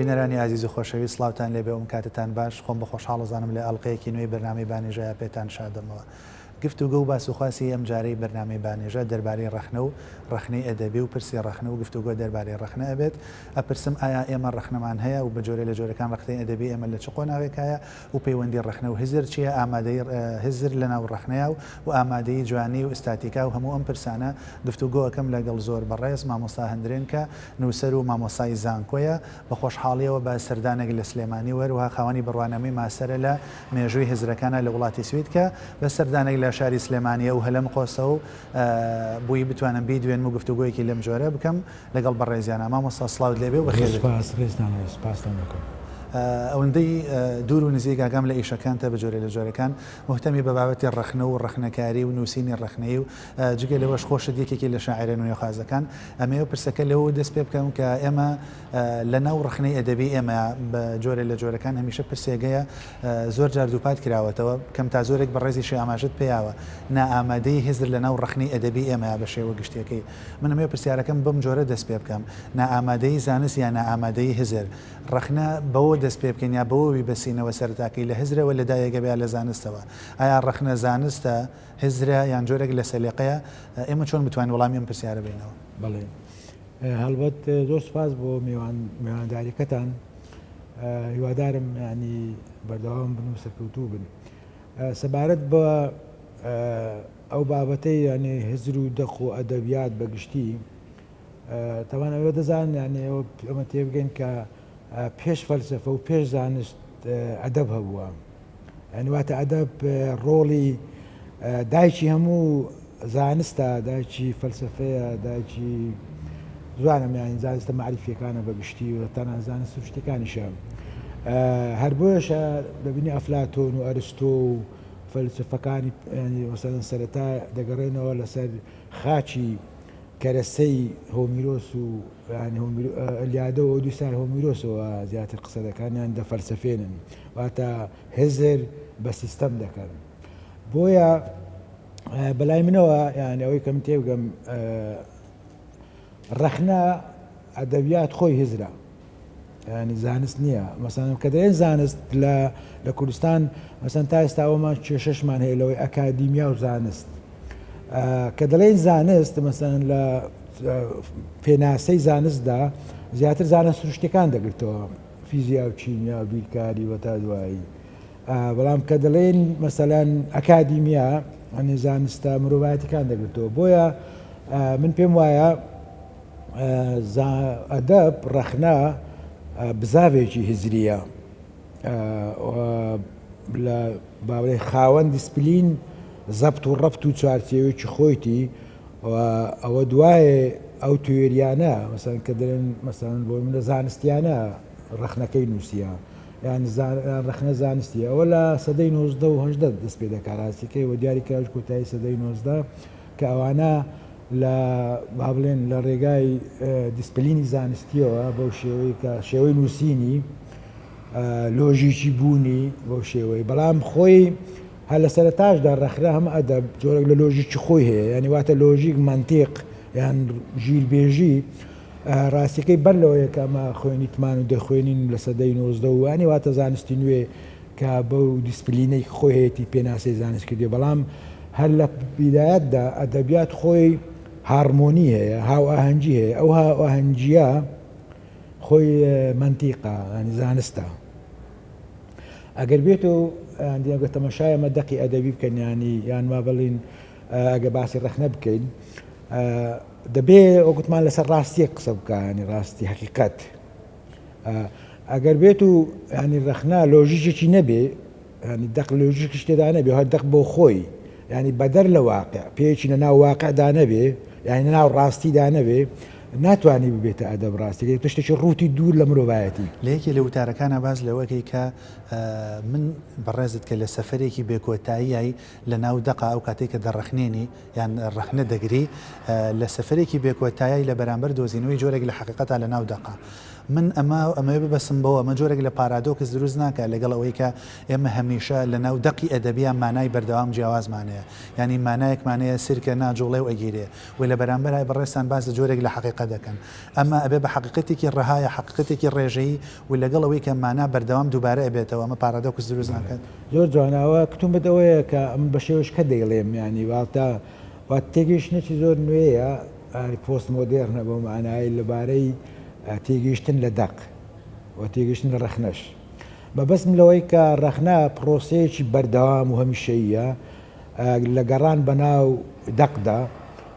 بینەرانی ئازیز و خۆشەویست سڵاوتان لێبێ و کاتتان باش خۆم بە خۆشحاڵ ئەزانم لە ئەڵقەیەکی نوێی بەرنامەی بانێژەیا پێتان شادەمەوە. گفتوگۆ و باس و خواسی ئەمجارەی بەرنامەی بانێژە دەربارەی ڕەخنە و ڕەخنەی ئەدەبی و پرسی ڕەخنە و گفتوگۆ دەربارەی ڕەخنە ئەبێت. ئەپرسم ئایا ئێمە ڕەخنەمان هەیە و بە جۆرێ لە جۆرەکان ڕەخنەی ئەدەبی ئێمە لە چ قۆناغێکایە و پەیوەندی ڕەخنە و هزر چییە، ئامادەیی هزر لە ناو ڕەخنەیا و و ئامادەیی جوانی و ئستاتیکا و هەموو ئەم پرسانە گفتوگۆ ئەکەم لە گەڵ زۆر بەڕێز مامۆستا هەندرێن کە نووسەر و مامۆستای زانکۆیە بە خۆشحاڵیەوە بە سەردانێک لە سلێمانی و هەروەها خاوەنی بڕوانامەی ماستەرە لە مێژووی هزرەکانە لە وڵاتی سوید کە بە سەردانێک لە شاری سلێمانی ئەو هەلەم قۆستەوە و بووی بتوانم بیدوێنم و گفتوگۆیەکی لەم جۆرە بکەم لەگەڵ بەڕێزیانا. مامۆستا سڵاوت لێبێ و بەخێر بێی. سپاس ڕێزتان هەیە سپاستان دەکەم. ئەوەندەی دوور و نزیک ئاگام لە ئیشەکانتە بە جۆرێ لە جۆرەکان موهتەمی بە بابەتی ڕەخنە و ڕەخنەکاری و نووسینی ڕەخنەیی و جگە لەوەش خۆشت یەکێکی لە شاعیرە نوێخوازەکان. ئەمەوێ پرسەکە لەوەوە دەست پێ بکەم کە ئێمە لە ناو ڕەخنەی ئەدەبی ئێمە بە جۆرێ لە جۆرەکان هەمیشە پرسێک هەیە زۆر جار دووپات کراوەتەوە، کەم تا زۆرێک بەڕێزیشی ئاماژەت پێیاوە، نائامادەیی هزر لە ناو ڕەخنەی ئەدەبی ئێمەیا بە شێوە گشتیەکەی. من ئەمەوێ پرسیارەکەم بەم جۆرە دەست پێ بکەم، نائامادەیی زانست یا نائامادەیی هزر؟ ڕەخنە بەوە دەست پێ بکەین یا بەوە بیبەستینەوە سەرەتاکەی لە هزرەوە لە دایک ئەبێ یا لە زانستەوە؟ ئایا ڕەخنە زانستە، هزرە یان جۆرێک لە سەلیقەیە؟ ئێمە چۆن بتوانین وەڵامی ئەم پرسیارە بەینەوە؟ بەڵێ هەڵبەت زۆر سوپاس بۆ میوان میوانداریەکەتان هیوادارم ینی بەردەوام بن و سەرکەوتوو بن سەبارەت بە ئەو بابەتەی ینی هزر و دەق و ئەدەبیات بەگشتی تەوان ئەوە دەزان یعنی ئەوە ئەمە تێبگەین کە پێش فەلسفە و پێش زانست ئەدەب هەبووە یانی واتە ئەدەب ڕۆڵی دایکی هەموو زانستە دایکی فەلسفەیە دایکی زوانم یانی زانستە معریفیەکانە بە گشتی و تەنان زانست و شتەکانیشە هەر بۆیەشە دەبینی ئەفلاتۆن و ئەرستۆ و فەلسفەکانی ینی مەسەلەن سەرەتا دەگەڕێنەوە لەسەر خاچی کەرەسەی هۆمیرۆس و ئەلیادە و ئۆدیسای هۆمیرۆسەوە زیاتر قسە دەکەن یان دەفەلسەفێنن واتە هزر بە سیستەم دەکەن بۆیە بەلای منەوە یان ئەوەی کە من تێبگەم ڕەخنە ئەدەبیات خۆی هزرە ینی زانست نییە مەسەن کە دەێن زانست لە لە کوردستان مەسەن تا ئێستا ئەومان کێشەشمان هەیە لەوەی ئەکادیمیا و زانست کە دەڵێن زانست مەسەن لە پێناسەی زانستدا زیاتر زانست سروشتەکان دەگرتەوە فیزیا و کیمیا و بیرکاری و تا دوایی بەڵام کە دەڵێن مەسەلەن ئەکادیمیا ئەنی زانستە مرۆڤایەتەکان دەگرتەوە بۆیە من پێم وایە ئەدەب ڕەخنە بزاڤێکی هزریە لە باوەی خاوەن دیسپلین زەبت و ڕەبت و چوارچێوەیەکی خۆیتی و ئەوە دوایێ ئەو تیۆریانە مەسەلەن کە دەلێن مەسەلەن بۆ منە زانستیانە ڕەخنەکەی نووسیە یان ڕەخنە زانستیە ئەوە لە سەدەی 19 و 18 دەست پێ دەکات ڕاستیەکەی و دیاری کراویش کۆتایی سەدەی 19 کە ئەوانە لە با بڵێن لە ڕێگای دیسپلینی زانستیەوە بەو شێوەی کە شێوەی نووسینی لۆژیکی بوونی بەو شێوەی بەڵام خۆی هەر لە سەرەتاشدا ڕەخنە هەم ئەدەب جۆرێک لە لۆژیکی خۆی هەیە یانی واتە لۆژیک مەنتیق یان ژیربێژی ڕاستیەکەی بەر لەوەیە کە ئەمە خوێنیتمان و دەخوێنین لە سەدەی 19 و ینی واتە زانستی نوێ کە بەو دیسپلینەی خۆی هەیەی پێناسەی زانست کردی بەڵام هەر لە بیدایەتدا ئەدەبیات خۆی هارمۆنی هەیە هاوئاهەنگی هەیە ئەو هاوئاهەنگیە خۆی مەنتیقە ینی زانستە ئەگەر بێت و ئەگەر تەمەشای ئەمە دەقی ئەدەبی بکەن ینی یان وا بڵین ئەگە باسی ڕەخنە بکەین دەبێ وەگوتمان لەسەر ڕاستیەک قسە بکانی ڕاستی حقیقت ئەگەر بێت و ینی ڕەخنە لۆژیکێکی نەبێ ینی دەق لۆژیکیش تێدا نەبێ هەر دەق بۆ خۆی ینی بەدەر لە واقع پێیەکی لە ناو واقعدا نەبێ یانی لە ناو ڕاستیدا نەبێ ناتوانانی ببێتە ئەدەب ڕاستیەکەی شتێکی ڕووتی دوور لە مرۆڤایەتی. لە یەکێ لە وتارەکانا باس لەوە ئەکەی کە من بەڕێزت کە لە سەفەرێکی بێ کۆتاییای لە ناو دەقا ئەو کاتەی کە دەڕەخنێنی یان ڕەخنە دەگری لە سەفەرێکی بێ کۆتایای لە بەرامبەر دۆزینەوەی جۆرێک لە حەقیقەتا لە ناو دەقا. من ئەمە ئەمەوێ ببەسم بەوە ئەمە جۆرێک لە پارادۆکس دروست ناکات لەگەڵ ئەوەی کە ئێمە هەمیشە لەناو دەقی ئەدەبیا مانای بەردەوام جیاوازمان هەیە یانی مانایەکمان هەیە سرکە ناجوڵێ و ئەگیرێ و لە بەرامبەرا بەڕێزتان باس لە جۆرێک لە حەقیقەت دەکەن ئەمە ئەبێ بە حەقیقەتێکی ڕەها یا حەقیقەتێکی ڕێژەیی و لەگەڵ ئەوەی کە مانا بەردەوام دووبارە ئەبێتەوە ئەمە پارادۆکس دروست ناکات؟ زۆر جوانە ئەوە کتومت ئەوەیە کە ئەمن بە شێوەیەک دەیڵێم یانی واتە واتە تێگەیشتنێکی زۆر نوێیە یانی پۆست مۆدێڕنە بەو مانایەی لەبارەی تێگەیشتن لە دەق و تێگەیشتن لە ڕەخنەش. مەبەستم لەوەی کە ڕەخنە پڕۆسەیەکی بەردەوام و هەمیشەییە لە گەڕان بەناو دەقدا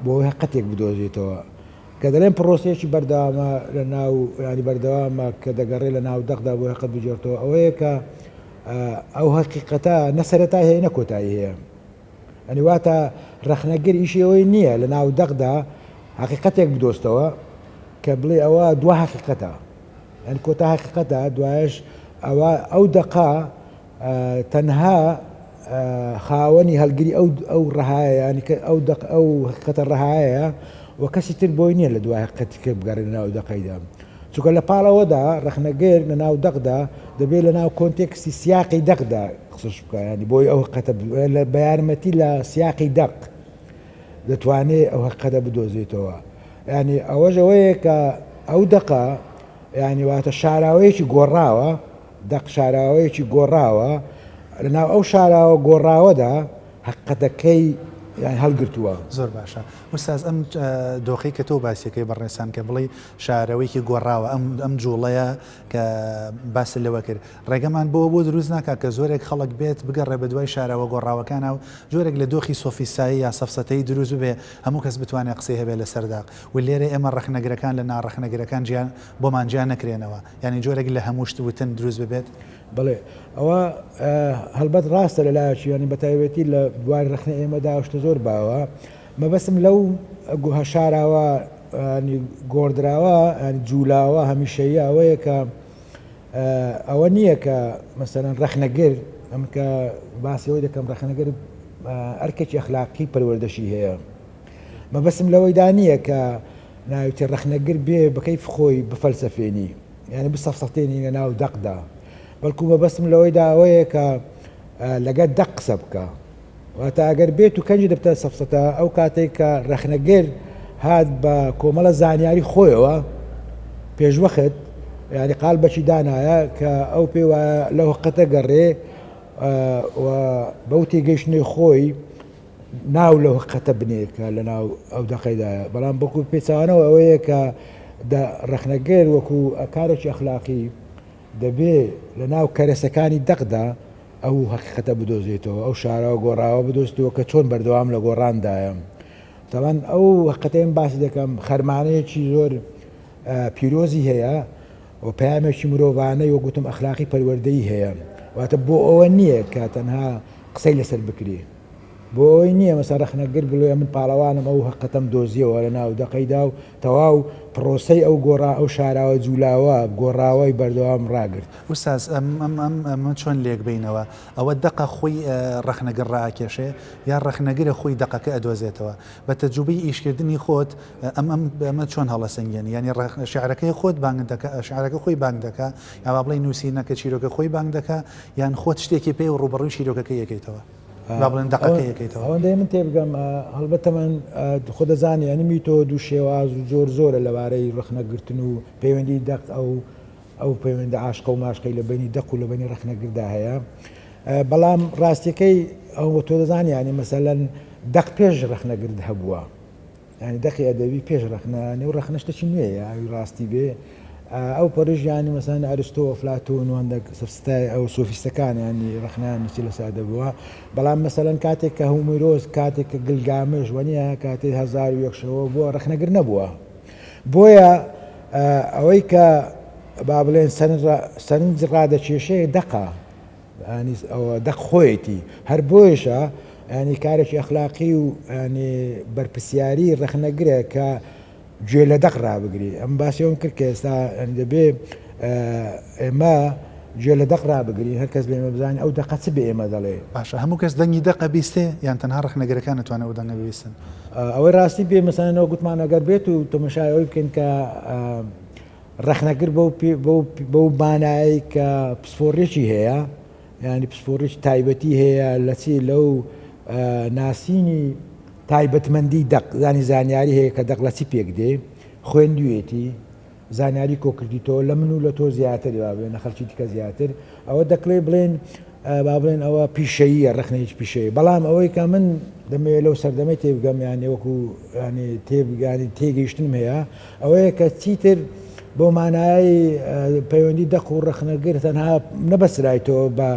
بۆ ئەوەی هەقەتێک بدۆزێتەوە. کە دەڵێم پڕۆسەیەکی بەردەوامە لە ناو یانی بەردەوامە کە دەگەڕێ لە ناو دەقدا بۆ هەقەت بگێڕتەوە ئەوەیە کە ئەو هەقیقەتە نە سەرەتای هەیە نە کۆتایی هەیە. یانی واتە ڕەخنەگر ئیشی ئەوەی نییە لە ناو دەقدا هەقیقەتێک بدۆستەوە کە بڵێ ئەوە دوا هەقیقەتە یانی کۆتا هەقیقەتە دوایش ئەوە ئەو دەقە تەنها خاوەنی هەڵگری ئەو ئەو ڕەهایە ینی کە ئەو دەق ئەو هەقیقەتە ڕەهایە و کەسی تر بۆی نییە لە دوای هەقیقەتی کە بگەڕێ لە ناو دەقەیدا چونکە لە پاڵەوەدا ڕەخنەگر لە ناو دەقدا دەبێت لە ناو کۆنتێکستی سیاقی دەقدا قسەش بکە ینی بۆی ئەو هەقیقەتە بە یارمەتی لە سیاقی دەق دەتوانێت ئەو هەقیقەتە بدۆزێتەوە ینی ئەوەش ئەوەیە کە ئەو دەقە ینی واتە شاراوەیەکی گۆڕاوە دەق شاراوەیەکی گۆڕاوە لەناو ئەو شاراوە گۆڕاوەدا هەقیقەتەکەی یان هەڵگرتووە. زۆر باشە ئوستاز ئەم دۆخەی کە تۆ باسیەکەی بەڕێزتان کە بڵێی شارەوەیەکی گۆڕاوە ئەم ئەم جوڵەیە کە باست لەوە کرد ڕێگەمان بۆ بۆ دروست ناکات کە زۆرێک خەڵک بێت بگەڕێ بە دوای شاراوە گۆڕاوەکانا و جۆرێک لە دۆخی سۆفیستایی یا سەفسەتەیی دروست ببێ هەموو کەس بتوانێ قسەی هەبێ لەسەر دەق و لێرە ئێمە ڕەخنەگرەکان لە ناڕەخنەگرەکان جیا بۆمان جیا نەکرێنەوە یانی جۆرێک لە هەموو شت وتن دروست ببێت؟ بەڵێ ئەوە هەڵبەت ڕاستە لە لایەکی یانی بەتایبەتی لە بواری ڕەخنەی ئێمەدا ئەو شتە زۆر باوە مەبەستم لەو گوهە شاراوە ینی گۆڕدراوە ینی جوولاوە هەمیشەیە ئەوەیە کە ئەوە نییە کە مەسەلەن ڕەخنەگر ئەم کە باسی ئەوەی دەکەم ڕەخنەگر ئەرکێکی ئەخلاقی پەروەردەشی هەیە مەبەستم لەوەیدا نییە کە ناویتی ڕەخنەگر بێ بە کەیف خۆی بفەلسەفێنی یعنی بسەفسەتێنی لە ناو دەقدا بەڵکو مەبەستم لەوەیدا ئەوەیە کە لەگەر دەق قسە بکە واتە ئەگەر بێت و کەنجی دەبتە سەفسەتە ئەو کاتێک کە ڕەخنەگر هات بە کۆمەڵە زانیاری خۆیەوە پێشوەخت یعنی قالبەکی دانایە کە ئەو پێ وایە لەو هەقەتە گەڕێ و بەو تێگەیشتنەی خۆی ناو لەو هەقەتە بنێ کە لە ناو ئەو دەقەیدایە بەڵام بەکو پێچوانەوە ئەوەیە کە ڕەخنەگر وەکو کارێکی ئەخلاقی دەبێ لە ناو کەرەسەکانی دەقدا ئەو هەقیقەتە بدۆزێتەوە، ئەو شاراوە گۆڕاوە بدۆزێتەوە کە چۆن بەردەوام لە گۆڕاندایە. تەبعەن ئەو هەقیقەتەی من باسی دەکەم خەرمانەیەکی زۆر پیرۆزی هەیە و پەیامێکی مرۆڤانەی وەک گوتم ئەخلاقی پەروەردەیی هەیە. واتە بۆ ئەوە نییە کە تەنها قسەی لەسەر بکرێ. بۆ ئەوەی نییە مەسەن ڕەخنەگر بڵێ من پاڵەوانم ئەو هەقەتەم دۆزیەوە لە ناو دەقەیدا و تەواو پڕۆسەی ئەو گۆڕا ئەو شاراوە جولاوە گۆڕاوەی بەردەوام ڕاگرت. ئوستاز ئەم ئەم ئەم ئەمە چۆن لێک بەینەوە؟ ئەوە دەقە خۆی ڕەخنەگر ڕائەکێشێ یا ڕەخنەگرە خۆی دەقەکە ئەدۆزێتەوە؟ بە تەجروبەی ئیشکردنی خۆت ئەم ئەم ئەمە چۆن هەڵەسەنگێنی؟ یانی ڕەخ شیعرەکەی خۆت بانگ دەکا شیعرەکە خۆی بانگ دەکا یا با بڵێین نووسینەکە چیرۆکە خۆی بانگ دەکا یان خۆت شتێکی پێ و ڕووبەڕووی چیرۆکەکەی ئەکەیتەوە؟ با بڵێن دەقەکەی ئەکەیتەوە. ئەوەندەی من تێبگەم هەڵبەت تەمەن خۆ دەزانی یانی میتۆد و شێواز و جۆر زۆرە لەبارەی ڕەخنەگرتن و پەیوەندی دەق ئەو ئەو پەیوەندە عاشقە و ماشقەی لە بەینی دەق و لە بەینی ڕەخنەگردا هەیە بەڵام ڕاستیەکەی ئەو تۆ دەزانی یانی مەسەلەن دەق پێش ڕەخنەگرت هەبووە یانی دەقی ئەدەبی پێش ڕەخنە نێو ڕەخنە شتێکی نوێیە ئەوی ڕاستی بێ ئەو پەڕیش یانی مەسەن ئەرستۆ ئەفلاتون و هەندێک سەفستای ئەو سۆفیستەکان ینی ڕەخنەیان نووسی لەسەر ئەدەبووە بەڵام مەسەلەن کاتێک کە هومیرۆس کاتێک کە گلگامش وەنیە کاتێک 1001 شەوە بووە ڕەخنەگر نەبووە بۆیە ئەوەی کە با بڵێن سەرنج ڕادەکێشێ دەقە ینی ئەوە دەق خۆیەتی هەر بۆیشە ینی کارێکی ئەخلاقی و ینی بەرپرسیاری ڕەخنەگرە کە گوێ لە دەق ڕابگری ئەم باسی ئەوم کرد کە ئێستا دەبێ ئێمە گوێ لە دەق ڕابگری هەر کەس لێمە بزانین ئەو دەقە چ بە ئێمە دەڵێ. باشە هەموو کەس دەنگی دەق ئەبیستێ یان تەنها ڕەخنەگرەکان ئەتوانن ئەو دەنگە ببیستن؟ ئەوەی ڕاستی بێ مەسەلەن ئەوە گوتمان ئەگەر بێت و تەمەشای ئەوەی بکەین کە. ڕەخنەگر بەو بەو مانایەی کە پسپۆڕیەکی هەیە یانی پسپۆڕیی تایبەتی هەیە لە چی لەو ناسینی تایبەتمەندی دەق زانی زانیاری هەیە کە دەق لە چی پێک دێ خوێندویەتی زانیاری کۆکردیتەوە لە من و لە تۆ زیاتر با بڵێن لە خەڵکی دیکە زیاتر ئەوە دەکرێ بڵێن با بڵێن ئەوە پیشەییە ڕەخنەیەکی پیشەیی بەڵام ئەوەی کە من دەمەوێت لەو سەردەمەی تێبگەم یانی وەکو ینی تێبگانی تێگەیشتنم هەیە ئەوەیە کە چیتر بۆ مانای پەیوەندی دەق و ڕەخنەگر تەنها نەبەسرایتەوە بە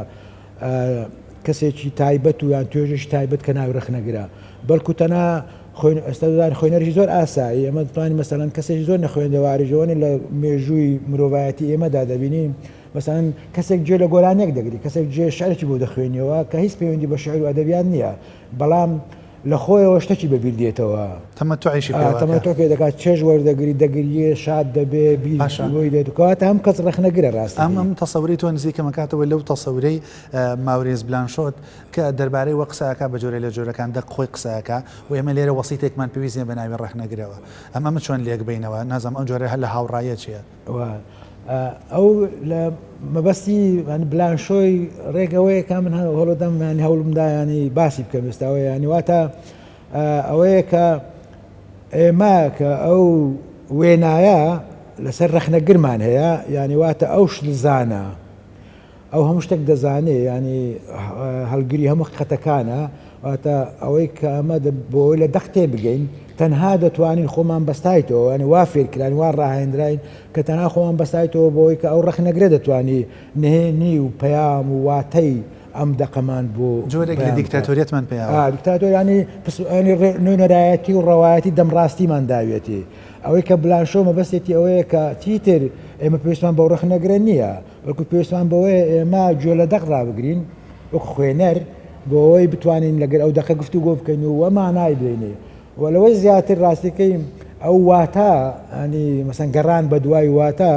کەسێکی تایبەت و یان توێژێکی تایبەت کە ناوی ڕەخنەگرە بەڵکو تەنها خوێن ئێستا دەزانین خوێنەرێکی زۆر ئاسایی ئێمە دەتوانین مەسەلەن کەسێکی زۆر نەخوێندەواریش ئەوەنە لە مێژووی مرۆڤایەتی ئێمەدا دەبینین مەسەلەن کەسێک گوێ لە گۆرانیەک دەگری کەسێک گوێ شعرێکی بۆ دەخوێنیەوە کە هیچ پەیوەندی بە شعر و ئەدەبیات نییە بەڵام لە خۆیەوە شتەکی بەبیر دێتەوە. تەمەتوعیشی پێوە ئەکا. تەمەتوع پێ دەکات، چێژ وەردەگری، دەگریێ، شاد دەبێ، بیر باشە. بۆی دێت. کەواتە هەم کەس ڕەخنەگرە ڕاستەکەی. ئەم ئەم تەسەورەی تۆ نزیکم ئەکاتەوە لەو تەسەورەی ماورێس بلانشۆت کە دەربارەی وە قسە ئەکا بە جۆرێ لە جۆرەکان دەق خۆی قسە ئەکا و ئێمە لێرە وەسیتێکمان پێویست نیە بە ناوی ڕەخنەگرەوە. ئەم ئەمە چۆن لێک بەینەوە؟ نازانم ئەم جۆرە هەر لە هاوڕاییە چیە؟ و ئەو لە مەبەستی بلانشۆی ڕێک ئەوەیە کە من هەوڵدەم ینی هەوڵمدا ینی باسی بکەم ئێستاوە ینی واتە ئەوەیە کە ئێمە کە ئەو وێنایە لەسەر ڕەخنەگرمان هەیە ینی واتە ئەو شلزانە ئەو هەموو شتێک دەزانێ یانی هەڵگری هەموو حەقیقەتەکانە، واتە ئەوەی کە ئەمە بۆ ئەوەی لە دەق تێبگەین تەنها دەتوانین خۆمان بەستایتەوە یانی وا فێرکراین وا ڕاهێنراین کە تەنها خۆمان بەستایتەوە بۆ ئەوەی کە ئەو ڕەخنەگرە دەتوانی نهێنی و پەیام و واتەی ئەم دەقەمان بۆ جۆرێک لە دیکتاتۆریەتمان پێیاوە. دیکتاتۆر یانی نوێنەرایەتی و ڕەوایەتی دەمڕاستیمان داویەتی. ئەوەی کە بلانشۆ مەبەستێتی ئەوەیە کە چیتر ئێمە پێویستمان بەو ڕەخنەگرە نییە. بەڵکو پێویستمان بەوەیە ئێمە گوێ لە دەق ڕابگرین وەک خوێنەر بۆ ئەوەی بتوانین لەگەر ئەو دەقە گفتوگۆ بکەین و وە مانای بێنێ و لەوەی زیاتر ڕاستیەکەی ئەو واتا ینی مەسەن گەڕان بە دوای واتا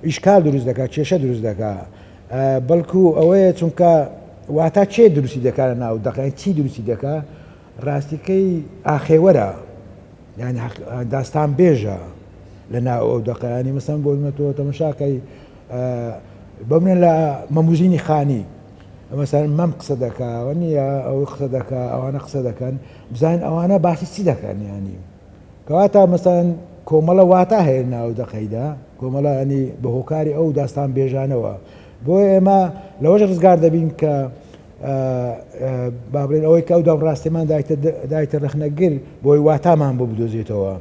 ئیشکال دروست دەکات کێشە دروست دەکات بەڵکو ئەوەیە چونکە واتا چێ دروستی دەکات لە ناو دەقیان چی دروستی دەکات ڕاستیەکەی ئاخێوەرە یانی داستان بێژە لە ناو ئەو دەقە ینی مەسەن بۆ تۆ تەمەشاکەی بەمنە لە مەموزینی خانی مەسەن مەم قسە دەکا نییە ئەو قسە دەکا ئەوانە قسە دەکەن بزانین ئەوانە باسی چی دەکەن ینی کەواتە مەسەن کۆمەڵە واتا هەیە ناو دەقەیدا کۆمەڵە ینی بە هۆکاری ئەو داستان بێژانەوە بۆ ئێمە لەوەش ڕزگار دەبین کە با بڵێن ئەوەی کە ئەو دەمڕاستیمان دایتە ڕەخنەگر بۆی واتامان بۆ بدۆزێتەوە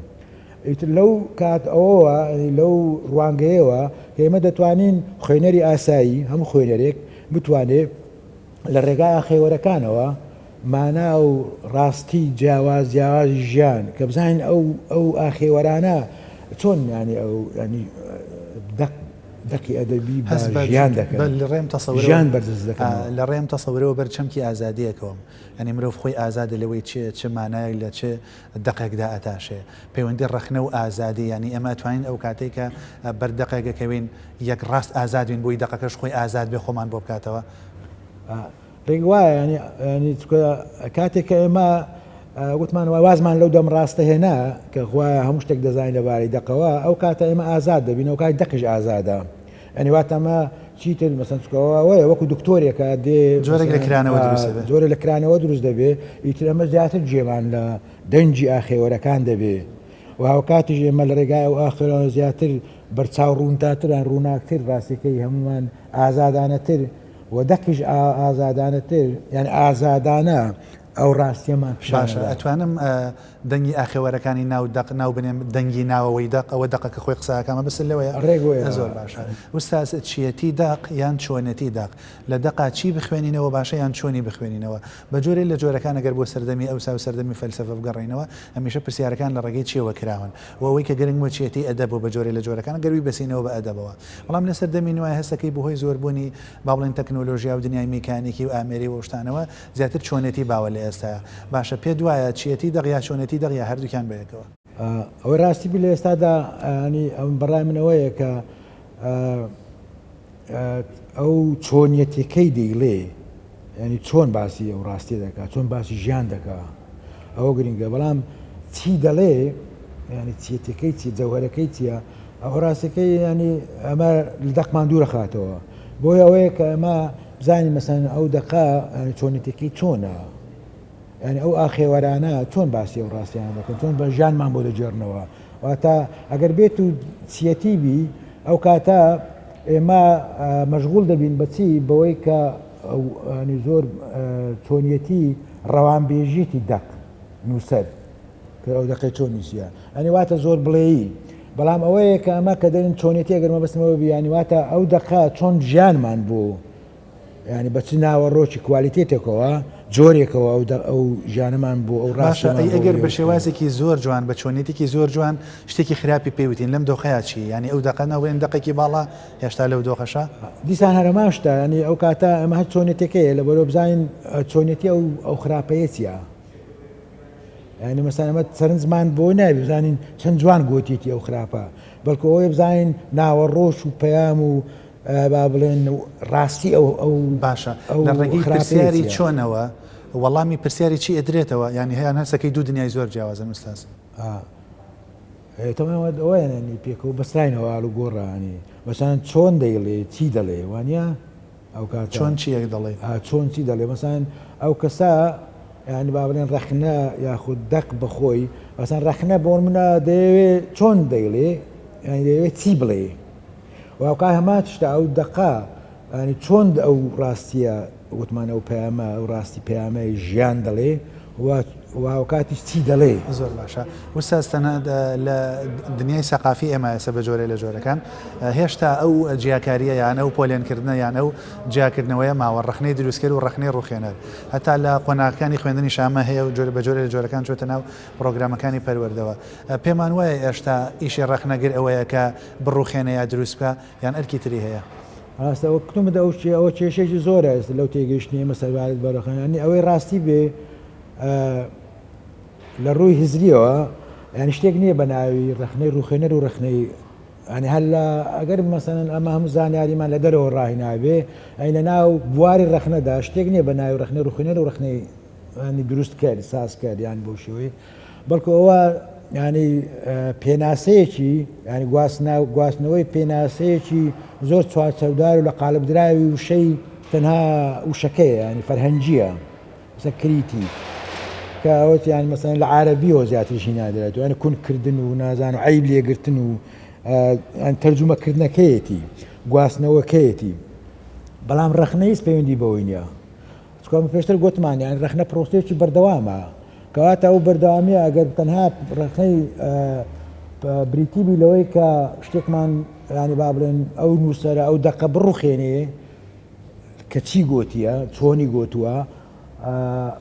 ئیتر لەو کات ئەوەوە لەو ڕوانگەیەوە کە ئێمە دەتوانین خوێنەری ئاسایی هەموو خوێنەرێک بتوانێت لە ڕێگای ئاخێوەرەکانەوە مانا و ڕاستی جیاواز جیاوازی ژیان کە بزانین ئەو ئەو ئاخێوەرانە چۆن ینی ئەو ینی دەق دەقی ئەدەبی بە هەست بە ژیان دەکەن، لە ڕێم تەسەورەوە ژیان بەرجەستە دەکەنەوە. لە ڕێم تەسەورەوە بەر چەمکی ئازادییەکەوەم. یانی مرۆڤ خۆی ئازادە لەوەی چ چ مانایەک لە چ دەقێکدا ئەتاشێ. پەیوەندی ڕەخنە و ئازادی یانی ئێمە ئەتوانین ئەو کاتەی کە بەر دەقێک ئەکەوین یەک ڕاست ئازاد بین بۆی دەقەکەش خۆی ئازاد بێ خۆمان بۆ بکاتەوە؟ ڕێک وایە یانی یانی چونکە کاتێک کە ئێمە وتمان وای وازمان لەو دەم ڕاستە هێنا کە خوایە هەموو شتێک دەزانین لەبارەی دەقەوە ئەو کاتە ئێمە ئازاد دەبین ئەو کات دەقیش ئازادە یعنی واتە ئەمە چیتر مەسەن چکەوە وایە وەکو دکتۆرێکە دێ جۆرێک لە کرانەوە دروست دەبێ جۆرە لە کرانەوە دروست دەبێ ئیتر ئەمە زیاتر جێمان لە دەنگی ئاخێوەرەکان دەبێ و هاوکاتیش ئێمە لە ڕێگای ئەو ئاخێوەرانە زیاتر بەرچاو ڕوونتاتران ڕووناکتر ڕاستیەکەی هەمومان ئازادانەتر و دەقیش ئازادانەتر یان ئازادانە ئەو ڕاستیەمان پیشان باشە ئەدا. ئەتوانم دەنگی ئاخێوەرەکانی ناو دەق ناو بنێم دەنگی ناوەوەی دەق ئەوە دەقەکە خۆی قسە ئەکا مەبەستت لەوەیە؟ ڕێک وەیە. زۆر باشە ئوستاز چیەتی دەق یان چۆنێتی دەق لە دەقا چی بخوێنینەوە باشە یان چۆنی بخوێنینەوە بە جۆرێ لە جۆرەکان ئەگەر بۆ سەردەمی ئەوسا و سەردەمی فەلسەفە بگەڕێینەوە هەمیشە پرسیارەکان لە ڕێگەی چیەوە کراون و ئەوەی کە گرنگ بووە چیەتی ئەدەب بوو بە جۆرێ لە جۆرەکان گەر بیبەسینەوە بە ئەدەبەوە بەڵام لە سەردەمی نوێ هەستەکەی بەهۆی زۆربوونی با بڵێین تەکنۆلۆژیا و دنیای میکانیکی و ئامێری و ئەو شتانەوە زیاتر چۆنێتی باوە لە ئێستایا. باشە پێت وایە چیەتی دەق یا چۆنێتی دەق یا هەردووکیان بەیەکەوە؟ ئەوەی ڕاستی بی لە ئێستادا ینی بەڕای من ئەوەیە کە ئەو چۆنیەتیەکەی دەیڵێ ینی چۆن باسی ئەو ڕاستیە دەکا چۆن باسی ژیان دەکا ئەوە گرنگە بەڵام چی دەڵێ ینی چیەتەکەی چی جەوهەرەکەی چییە؟ ئەوە ڕاستەکەی ینی ئەمە لە دەقمان دوورەخاتەوە بۆیە ئەوەیە کە ئەمە بزانین مەسەن ئەو دەقە چۆنێتێکی چۆنە یانی ئەو ئاخێوەرانە چۆن باسی ئەو ڕاستیانە دەکەن چۆن بە ژیانمان بۆ دەگێڕنەوە واتە ئەگەر بێت و چیەتی بی ئەو کاتە ئێمە مەشغول دەبین بەچی بەوەی کە ینی زۆر چۆنیەتی ڕەوانبێژیەتی دەق نووسەر کە ئەو دەقەی چۆن نووسیە ئەنی واتە زۆر بڵێی بەڵام ئەوەیە کە ئەمە کە دەرن چۆنیەتی ئەگەر مەبەستمەوە بیانی واتە ئەو دەقە چۆن ژیانمان بۆ یانی بە چ ناوەڕۆکی کوالیتێتێکەوە، جۆرێکەوە ئەو دە ئەو ژیانەمان بۆ ئەو باشە ڕاستیەمان ئەی بۆ ئەگەر بە وێ شێوازێکی زۆر جوان بە چۆنیەتێکی زۆر جوان شتێکی خراپی پێ وتین لەم دۆخەیا چی؟ یانی ئەو دەقە ناو بڵێن دەقێکی باڵا هێشتا لەو دۆخەشا؟ دیسان هەر هەمان شتە یانی ئەو کاتە ئەمە هەر چۆنیەتێکەیە لەبەرئەوە بزانین چۆنیەتی ئەو ئەو خراپەیە چیە یانی مەسەلەن ئەمە سەرنجمان بۆ نابێ بزانین چەند جوان گۆتیەتی ئەو خراپە بەڵکو ئەوەیە بزانین ناوەڕۆک و پەیام و با بڵێن ڕاستی ئەو ئەو باشە ئەو لە ڕێگەی خراپەیە پرسیاری چیە؟ چۆنەوە وەڵامی پرسیاری چی ئەدرێتەوە یانی هەیان هەسەکەی دوو دنیای زۆر جیاوازن ئوستاز. ئا تەمام ئەوەیان یانی پێکەوە بەستراینەوە ئاڵوگۆڕە یانی مەسەلەن چۆن دەیڵێ چی دەڵێ وانە ئەو کاتە چۆن چیەک دەڵێ؟ ئا چۆن چی دەڵێ مەسەلەن ئەو کەسە یانی با بڵێن ڕەخنە یاخود دەق بەخۆی مەسەلەن ڕەخنە بۆ منە دەیەوێ چۆن دەیڵێ یانی دەیەوێ چی بڵێ و هاوکات هەمان شتە ئەو دەقە ینی چۆن ئەو ڕاستیە وتمان ئەو پەیامە ئەو ڕاستی پەیامەی ژیان دەڵێ و هاوکاتیش چی دەڵێ. زۆر باشە وستاز تەنها لە دنیای سەقافی ئێمە ئێستا بە جۆرێ لە جۆرەکان هێشتا ئەو جیاکاریە یان ئەو پۆلێنکردنە یان ئەو جیاکردنەوەیە ماوە ڕەخنەی دروستکەر و ڕەخنەی ڕوخێنەر هەتا لە قۆناغەکانی خوێندنیش ئەمە هەیە و جۆرە بە جۆرێ لە جۆرەکان چۆتە ناو پڕۆگرامەکانی پەروەردەوە پێمان وایە ئێشتا ئیشی ڕەخنەگر ئەوەیە کە بڕوخێنێ یا دروست بکا یان ئەرکی تری هەیە؟ ڕاستە وەک کوتمت ئەو ئەوە کێشەیەکی زۆرە ئێستا لەو تێگەیشتنی ئێمە سەربارەت بە ڕەخنە یانی ئەوەی ڕاستی بێ لە ڕووی هزریەوە یانی شتێک نییە بە ناوی ڕەخنەی ڕوخێنەر و ڕەخنەی یانی هەر لە ئەگەر مەسەلەن ئەمە هەموو زانیاریمان لە دەرەوە ڕاهینابێ ئەی لە ناو بواری ڕەخنەدا شتێک نییە بە ناوی ڕەخنەی ڕوخێنەر و ڕەخنەی ینی دروست کرد ساز کرد یان بەو شێوەیە بەڵکو ئەوە ینی پێناسەیەکی ینی گواستنا گواستنەوەی پێناسەیەکی زۆر چوارچەودار و لە قالبدراوی وشەی تەنها وشەکەیە ینی فەرهەنگیە مثلا کریتی کە ئەوە یان مەسەن لە عربیەوە زیاتریشی نادرێت یانی کونکردن و نازان و عیب لێگرتن و تەرجومەکردنەکەیەتی گواستنەوەکەیەتی بەڵام ڕەخنە هیچ پەیوەندی بەوەی نییە چونکە ئەمە پێشتر گۆتمان یانی ڕەخنە پرۆسەیەکی بەردەوامە کەواتە ئەو بەردەوامیە ئەگەر تەنها ڕەخنەی بریتی بی لەوەی کە شتێکمان ینی با بڵێن ئەو نووسەرە ئەو دەقە بڕوخێنێ کە چی گۆتیە چۆنی گۆتووە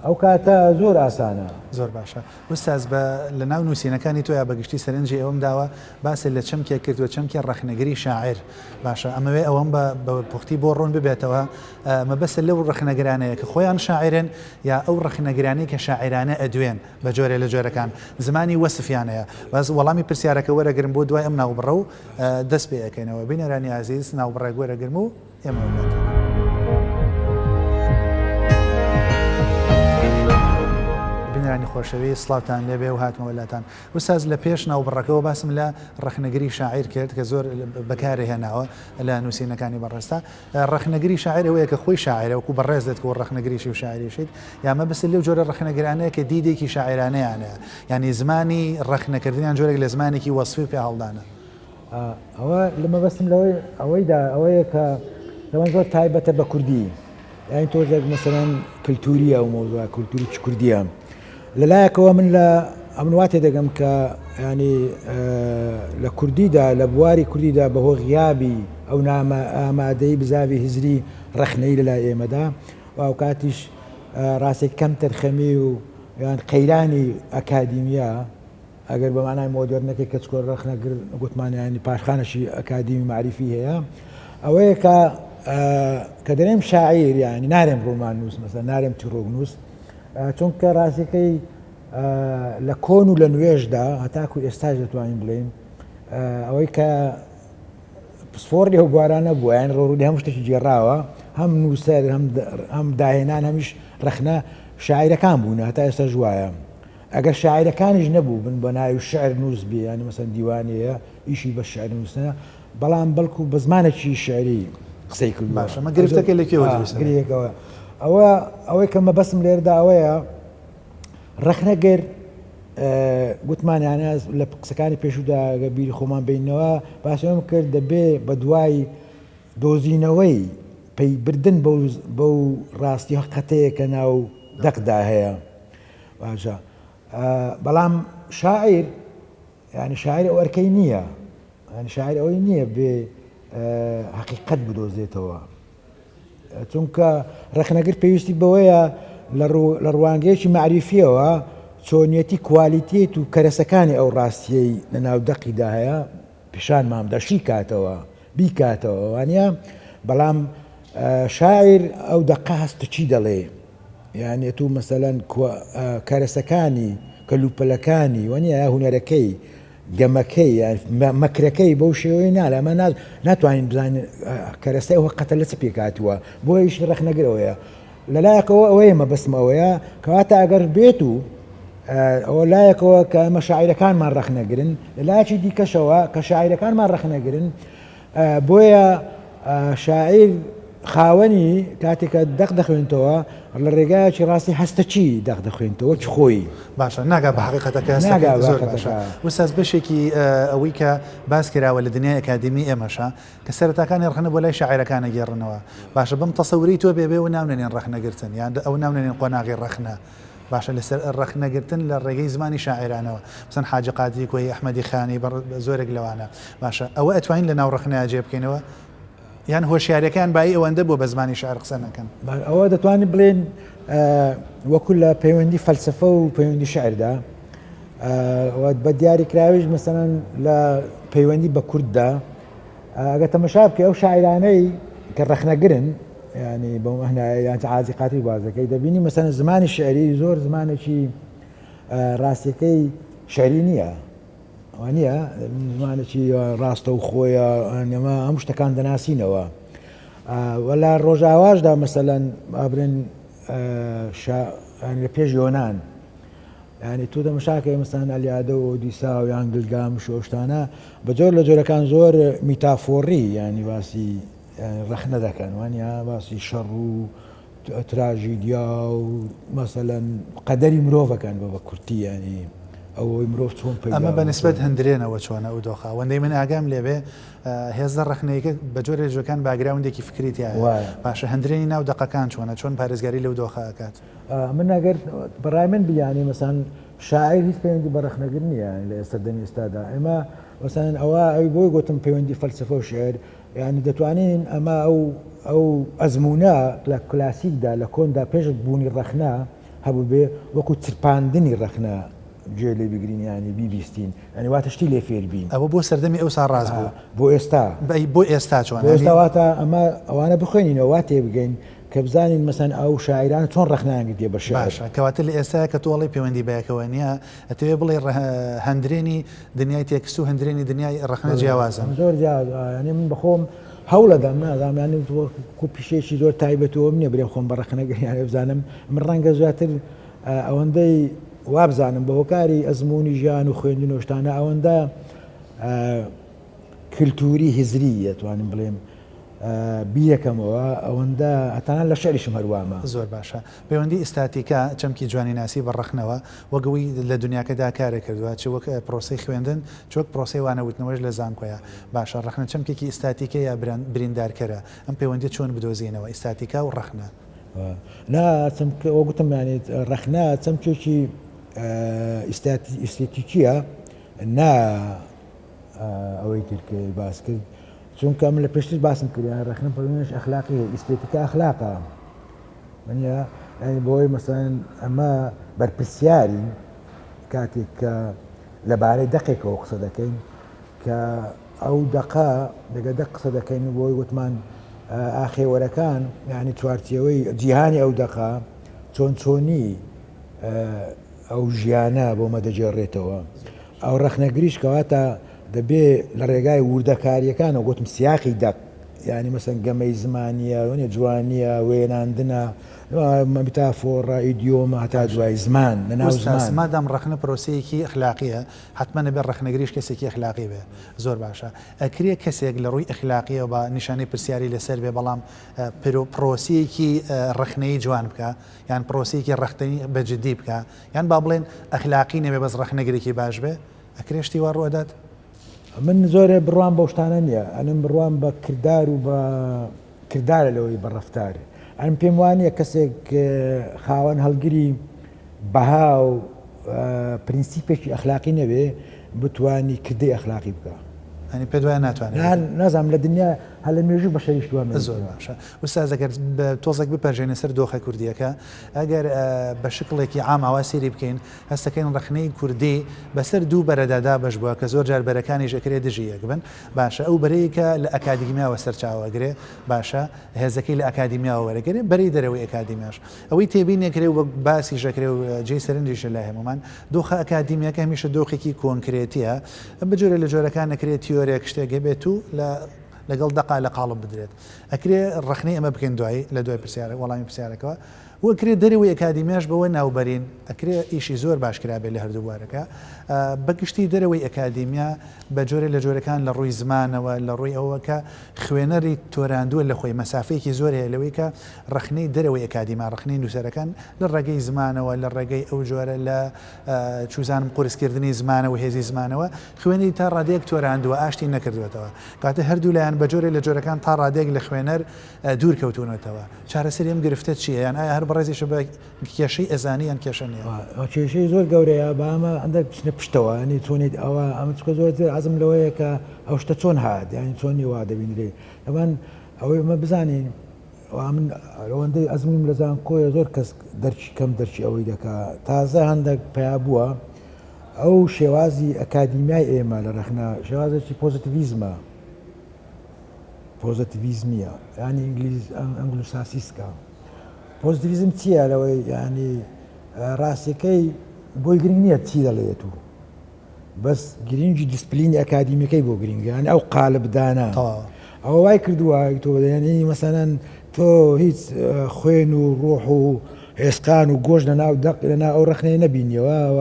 ئەو کاتە زۆر ئاسانە. زۆر باشە ئوستاز بە لە ناو نووسینەکانی تۆیا بە گشتی سەرنجی ئەوەم داوە باست لە چەمکێک کردووە چەمکی ڕەخنەگری شاعیر باشە ئەمەوێ ئەوەم بە بە پوختی بۆ ڕوون ببێتەوە مەبەستت لەو ڕەخنەگرانەیە کە خۆیان شاعیرن یا ئەو ڕەخنەگرانەی کە شاعیرانە ئەدوێن بە جۆرێ لە جۆرەکان زمانی وەسفیان هەیە بەس وەڵامی پرسیارەکە وەرەگرم بۆ دوای ئەم ناوبڕە و دەست پێ ئەکەینەوە بینەرانی ئازیز ناوبڕێک وەرەگرم و ئێمە وەلاتان. بینەرانی خۆشەویست سڵاوتان لێبێ و هاتمەوە لاتان وستاز لە پێش ناوبڕەکەوە باسم لە ڕەخنەگری شاعیر کرد کە زۆر بەکارێ هێناوە لە نووسینەکانی بەڕێزتا ڕەخنەگری شاعیر ئەوەیە کە خۆی شاعیرە وەکو بەڕێزت کە ڕەخنەگریشی و شاعیریشیت یا مەبەست لەو جۆرە ڕەخنەگرانەیە کە دیدێکی شاعیرانەیانە یانی زمانی ڕەخنەکردنیان جۆرێک لە زمانێکی وەسفی و پێهەڵدانە. ئەوە لە مەبەستم لەوەی ئەوەیدا ئەوەیە کە لەوان زۆر تایبەتە بە کوردی یانی تۆزێک مەسەلەن کللتوریە و مەوزوع کللتوری چ کوردیە لەلایەکەوە من لە ئەمن وا تێدەگەم کە ینی لە کوردیدا لە بواری کوردیدا بەهۆ غیابی ئەو نامە ئامادەی بزاوی هزری ڕەخنەی لەلای ئێمەدا و ئەوکاتیش ڕاستێک کەم تەرخەمی و یان قەیرانی ئەکادیمیا ئەگەر بە مانای مۆدێرنەکەی کە چکۆ ڕەخنەگر گوتمان ینی پاشخانەشی ئەکادیمی معریفی هەیە ئەوەیە کە کە دەرێم شاعیر یانی نارێم ڕۆمان نووس مەسە نارێم چیڕۆک نووس چونکە ڕاستەکەی لە کۆن و لە نوێژدا هەتاکو ئێستاش دەتوانین بڵێین ئەوەی کە پسپۆڕی ئەو بوارانە بووە یان ڕۆڕولی هەموو شتێکی گێڕاوە هەم نووسەر هەم داهێنان هەمیش ڕەخنە شاعیرەکان بوون هەتا ئێستاش وایە. ئەگەر شاعیرەکانیش نەبووبن بە ناوی شعر نووس بێ یانی مەسەن دیوانەیە ئیشی بە شعر نووسنە بەڵام بەڵکو بە زمانێکی شعری قسەی کردووە. باشە ئەمە گرفتەکە لە کوێوە دروست دەبێت؟ گرێیەکەوە ئەوە ئەوەی کە مەبەستم لێرەدا ئەوەیە ڕەخنەگر گوتمان یانە لە قسەکانی پێشوودا گە بیری خۆمان بینەوە باسم کرد دەبێ بە دوای دۆزینەوەی پەیبردن بەو ڕاستی هەقەتەیە کە ناو دەقدا هەیە باشە بەڵام شاعیر یعنی شاعیر ئەو ئەرکەی نییە یعنی شاعیر ئەوەی نییە بێ حقیقت بدۆزێتەوە چونکە ڕەخنەگر پێویستی بەوەیە لە ڕوانگەیەکی مەعریفیەوە چۆنیەتی کوالیتێت و کەرەسەکانی ئەو ڕاستیەی لە ناو دەقیدا هەیە پیشانمان بدە شیکاتەوە بیکاتەوە وانە بەڵام شاعیر ئەو دەقە هەست چی دەڵێ یانی ئەتوو مەسەلەن کەرەسەکانی کەلوپەلەکانی وەنیە هونەرەکەی گەمەکەی مەکرەکەی بەو شێوەی نالە ئەمە ناتوانین بزانین کەرەسەی ئەوە قەتە لە چ پێکاتووە بۆ ئیشی ڕەخنەگرەوەیە لەلایەکەوە ئەوەیە مەبەستم ئەوەیە کەواتە ئەگەر بێت و ئەوە لایەکەوە کە ئەمە شاعیرەکانمان ڕەخنەگرن لە لایەکی دیکەشەوە کە شاعیرەکانمان ڕەخنەگرن بۆیە شاعیر خاوەنی کاتێک کە دەق دەخوێنتەوە لە ڕێگایەکی ڕاستی هەستەکی دەق دەخوێنتەوە چ خۆی. باشە ناگا بە حەقیقەتەکە ناگا هەستەکەی بە زۆر باشە حەقیقەتەکە. وستاز بەشێکی ئەوەی کە باس کراوە لە دنیای ئەکادیمی ئێمەشە کە سەرەتاکانی ڕەخنە بۆ لای شاعیرەکان ئەگێڕنەوە باشە بەم تەسەورەی تۆ بێ بێ ئەوە ناو نەنێن ڕەخنەگرتن یان ئەوە ناو نەنێن قۆناغی ڕەخنە باشە لەسەر ڕەخنەگرتن لە ڕێگەی زمانی شاعیرانەوە مەسەن حاجی قادری کۆیی ئەحمەدی خانی بە زۆرێک لەوانە باشە ئەوە ئەتوانین لە ناو ڕەخنەیا جێ بکەینەوە یان هۆشیاریەکەیان بایی ئەوەندە بووە بە زمانی شعر قسە نەکەن؟ ئەوە دەتوانین بڵێن وەکو لە پەیوەندی فەلسفە و پەیوەندی شعردا بە دیاریکراویش مەسەلەن لە پەیوەندی بە کورددا ئەگە تەمەشا بکەی ئەو شاعیرانەی کە ڕەخنەگرن ینی بەو مەعنایە یان عازی قاتری بازەکەی دەبینی مەسەلەن زمانی شعری زۆر زمانێکی ڕاستیەکەی شعری نییە وانە زمانێکی ڕاستە و خۆیە ئەمە هەموو شتەکان دەناسینەوە وەلا ڕۆژاواشدا مەسەلەن ئابرێن لە پێش یۆناان یانی تۆ تەمەشاکەی مەسەلەن ئەلیادە و ئۆدیسا و یان گلگامش و ئەو شتانە بە جۆر لە جۆرەکان زۆر میتافۆڕی یانی باسی ڕەخنە دەکەن وانە باسی شەڕ و تراژیدیا و مەسەلەن قەدەری مرۆڤەکان بە بە کورتی ینی ئەوەی مرۆڤ چۆن پەیدا ئەمە بە بوو، نسبەت چۆن هەندرێنەوە چۆنە ئەو دۆخە؟ ئەوەندەی من ئاگام لێ بێ هێزە ڕەخنەیەکە بە جۆرێ لە جۆرەکان background ێکی فکری تیایە. وایە. باشە هەندرێنی ناو دەقەکان چۆنە؟ چۆن پارێزگاری لەو دۆخە ئەکات؟ من ئەگەر بەڕای من بیانی مەسەن شاعیر هیچ پەیوەندی بە ڕەخنەگر نییە لە سەردەمی ئێستادا ئێمە مەسەن ئەوە ئەوی بۆی گوتم پەیوەندی فەلسفە و شعر یعنی دەتوانین ئەمە ئەو ئەو ئەزمونە لە کلاسیکدا لە کۆندا پێش بوونی ڕەخنە هەبوو بێ وەکو چرپاندنی ڕەخنە گوێ لێ بگرین یانی بیبیستین یانی واتە شتی لێ فێر بین. ئەوە بۆ سەردەمی ئەوسا ڕاست بوو. بۆ ئێستا. ئەی بۆ ئێستا چۆنە؟ بۆ ئێستا واتە ئەمە ئەوانە بخوێنینەوە وا تێبگەین کە بزانین مەسەن ئەو شاعیرانە چۆن ڕەخنەیان گرتیە بە شیعر. باشە کەواتە لە ئێستایا کە تۆ ئەڵێی پەیوەندی بەیەکەوە نییە ئەتەوێ بڵێی هەندرێنی دنیای تێکست و هەندرێنی دنیای ڕەخنە جیاوازن؟ زۆر جیاواز یانی من بەخۆم هەوڵەدەم نازانم یانی وەکوو پیشەیەکی زۆر تایبەتەوەم نییە برێم خۆم بە ڕەخنەگر یانی بزانم من ڕەنگە زیاتر ئەوەندەی وابزانم بە هۆکاری ئەزموونی ژیان و خوێندن و شتانە ئەوەندە کللتوری هزری ئەتوانم بڵێم بیرەکەمەوە ئەوەندە هەتانان لە شعریشم هەروامە. زۆر باشە. پەیوەندی ئیستاتیکا، چەمکی جوانیناسی بە ڕەخنەوە، وەک ئەوەی لە دونیاکەدا کارێ کردووە، چ وەک پرۆسەی خوێندن، چ وەک پرۆسەی وانەوتنەوەش لە زانکۆیا. باشە ڕەخنە چەمکێکی ئیستاتیکە یا بریندارکەرە؟ ئەم پەیوەندیە چۆن بدۆزینەوە، ئیستاتیکا و ڕەخنە؟ نا چەمک وەک گوتم یانی ڕەخنە چەمکێکی ئیستێتیکییە نا ئەوەی تر کە باس کرد چونکە من لە پێشتر باسم کرد یان ڕەخنە پەروێنش ئەخلاقی هەیە ئیستێتیکا ئەخلاقە منە یانی بۆی مەسەن ئەمە بەرپرسیارین کاتێک کە لەبارەی دەقێکەوە قسە دەکەین کە ئەو دەقە لەگە دەق قسە دەکەین و بۆی وتمان ئاخێوەرەکان یعنی چوارچێوەی جیهانی ئەو دەقە چۆن چۆنی ئەو ژیانە بۆ مە دەگێڕێتەوە ئەو ڕەخنەگریش کەواتە دەبێ لە ڕێگای وردەکاریەکانەوە گوتم سیاقی دەق یانی مەسەن گەمەی زمانیە وەنیە جوانیە وێناندنە میتافۆڕە ئیدیۆمە هەتا دوایی زمان لە ناو ئوستاز زمان. مادام ڕەخنە پرۆسەیەکی ئەخلاقیە حەتمەن ئەبێ ڕەخنەگریش کەسێکی ئەخلاقی بێ زۆر باشە ئەکرێ کەسێک لە ڕووی ئەخلاقیەوە با نیشانەی پرسیاری لەسەر بێ بەڵام پرۆسەیەکی ڕەخنەیی جوان بکا یان پرۆسەیەکی ڕەخنەیی بە جدی بکا یان با بڵێن ئەخلاقی نەبێ بەس ڕەخنەگرێکی باش بێ ئەکرێ شتی وا ڕوئەدات؟ من زۆرێ بڕوام بەو شتانە نییە ئەنم بڕوام بە کردار و بە کردارە لەوەی بە ڕەفتار ئەم پێم وانە کەسێک خاوەن هەڵگری بەها و پرینسیپێکی ئەخلاقی نەبێ بتانی کردەی ئەخلاقی بکە. یانی پێت وایە ناتوانێت نازانم لە دنیا هەر لە مێژوو بەشەریش وا نەبووە. زۆر باشە ئوستاز ئەگەر تۆزێک بپەرژێنە سەر دۆخە کوردییەکە ئەگەر بە شکڵێکی عام ئاوا سەیری بکەین هەستەکەین ڕەخنەی کوردی بەسەر دوو بەرەدا دابەش بووە کە زۆر جار بەرەکانیش ئەکرێ دژی یەک بن باشە ئەو بەرەی کە لە ئەکادیمیاوە سەرچاوە ئەگرێ باشە هێزەکەی لە ئەکادیمیاوە وەرەگرێ بەرەی دەرەوەی ئەکادیمیاش ئەوەی تێبینی ئەکرێ و وەک باسیش ئەکرێ و جێی سەرنجیشە لای هەموومان دۆخە ئەکادیمیاکە هەمیشە دۆخێکی کۆنکرێتییە بە جۆرێ لە جۆرەکان ئەکرێ تیۆرێک شتێک هەبێت و لە لەگەڵ دەقا لە قاڵب بدرێت ئەکرێ ڕەخنەی ئەمە بکەین دوایی لە دوای پرسیارە وەڵامی پرسیارەکەوە و ئەکرێ دەرەوەی ئەکادیمیاش بەوە ناوبەرین ئەکرێ ئیشی زۆر باش کرابێت لە هەردوو بوارەکە بە گشتی دەرەوەی ئەکادیمیا بە جۆرێ لە جۆرەکان لە ڕووی زمانەوە لە ڕووی ئەوە کە خوێنەری تۆراندووە لە خۆی مەسافەیەکی زۆر هەیە لەوەی کە ڕەخنەی دەرەوەی ئەکادیما ڕەخنەی نووسەرەکان لە ڕێگەی زمانەوە لە ڕێگەی ئەو جۆرە لە چوزانم قورسکردنی زمانە و هێزی زمانەوە خوێنەری تا ڕادەیەک تۆراندووە ئاشتی نەکردووەتەوە کەواتە هەردوو لایەن بە جۆرێ لە جۆرەکان تا ڕادەیەک لە خوێنەر دوور کەوتوونەتەوە چارەسەری ئەم گرفتە چییە یان ئایا هەر بەڕێزیشە بە کێشەی ئەزانی یان کێشە نییە؟ کێشەی زۆر گەورەیە با ئەمە هەندێک بچنە پشتەوە ینی چۆنیت ئەوە ئەمە چکە زۆر زۆر عەزم لەوەیە کە ئەو شتە چۆن هات یانی چۆنی وا دەبینرێ ئەوان ئەوەی ئەمە بزانین من ئەوەندەی ئەزمونم لە زانکۆیە زۆر کەس دەرکی کەم دەرکی ئەوەی دەکا تازە هەندێک پیا بووە ئەو شێوازی ئەکادیمیای ئێمە لە ڕەخنە شێوازێکی پۆزیتیڤیزمە پۆزیتیڤیزمیە ینی ئینگلیز ئەنگلوساسیسکە پۆزیتیڤیزم چییە لەوەی ینی ڕاستیەکەی بۆی گرنگ نییە چی دەڵێت و بەس گرینگی دیسپلینی ئەکادیمیەکەی بۆ گرینگە یانی ئەو قالبدانە ئەوە وای کردووە تۆ یانی مەسەلەن تۆ هیچ خوێن و ڕۆح و ئێسقان و گۆشت لە ناو دەق لە ناو ئەو ڕەخنەیە نەبینیەوە و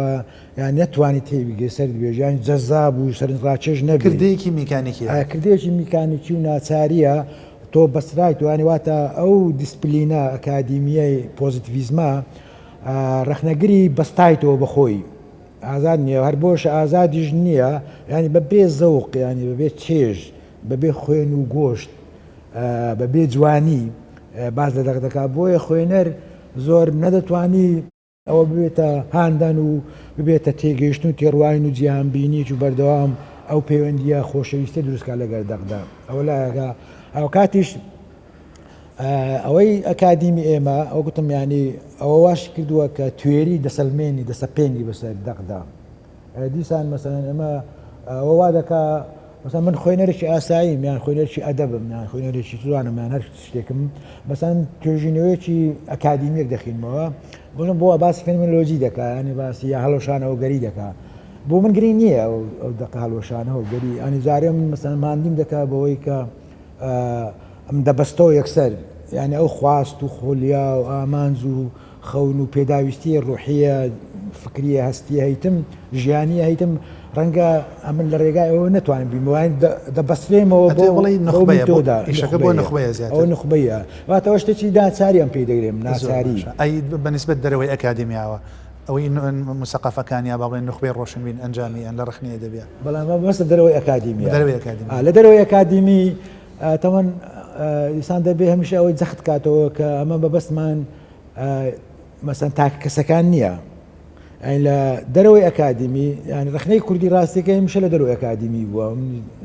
یان نەتوانی تێبگەی سەر بێژ یان جەزاب و سەرنجڕاکێش نەبێ کردەیەکی میکانیکیە کردەیەکی میکانیکی و ناچاریە تۆ بەسرای توانی واتە ئەو دیسپلینە ئەکادیمیەی پۆزیتیڤیزمە ڕەخنەگری بەستایتەوە بەخۆی ئازاد نییە هەر بۆشە ئازادیش نییە ینی بە بێ زەوق ینی بەبێ چێژ بەبێ خوێن و گۆشت بەبێ جوانی باز لە دەق دەکات بۆیە خوێنەر زۆر نەدەتوانی ئەوە ببێتە هاندان و ببێتە تێگەیشتن و تێڕوانین و جیهانبینیی و بەردەوام ئەو پەیوەندییە خۆشەویستیە دروستکات لەگەر دەقدا ئەوە لایەکە هاوکاتیش ئەوەی ئەکادیمی ئێمە ئەو گوتم ینی ئەوە واش کردووە کە توێری دەسەلمێنی دەسەپێنی بەسەر دەقدا دیسان مەسەلەن ئێمە ئەوە وا دەکا مەسەلەن من خوێنەرێکی ئاساییم یان خوێنەرێکی ئەدەبم یان خوێنەرێکی زوانم یان هەر شتێکم مەسەلەن توێژینەوەیەکی ئەکادیمیەک دەخینمەوە بڵم بۆ باسی فێنۆمێنۆلۆجی دەکا ینی باسی یا هەڵوەشانەوە گەری دەکا بۆ من گرنگ نییە ئەو دەقە هەڵوەشانەوە گەری ئەنی جارێ من مەسەلەن ماندیم دەکا بەوەی کە ئەم دەبەستەوە یەکسەر یعنی ئەو خواست و خولیا و ئامانج و خەون و پێداویستییە ڕوحییە، فکرییە، هەستییە هەیتم، ژیانییە هەیتم، ڕەنگە ئەمن لە ڕێگای ئەوە نەتوانم بیمەوە، یانی دەبەسترێمەوە بۆ ئەتەوێ بڵێی بەو نوخبەیە، بۆ میتۆدە، ئیشەکە بۆ نوخبەیە، نوخبەیە ئەوە زیاتر. نوخبەیە. واتە ئەوە شتێکی ناچاری ئەم پێی دەگرێم، زۆر ناچاری. باشە. ئەی بە نیسبەت دەرەوەی ئەکادیمیاوە، ئەوەی موسەقەفەکان یا با بڵێین نوخبەی ڕۆشنبیر ئەنجامی یان لە ڕەخنەی ئەدەبییە؟ بەڵام مەبەست لە دەرەوەی ئەکادیمییە. دەرەوەی ئەکادیمیا. لە دەرەوەی ئەکادیمی تەمەن ئینسان دەبێ هەمیشە ئەوەی جەخت کاتەوە کە ئەمە مەبەستمان مەسەن تاکە کەسەکان نییە ئەین لە دەرەوەی ئەکادیمی یعنی ڕخنەی کوردی ڕاستەکەی هەمیشە لە دەرەوەی ئەکادیمی بووە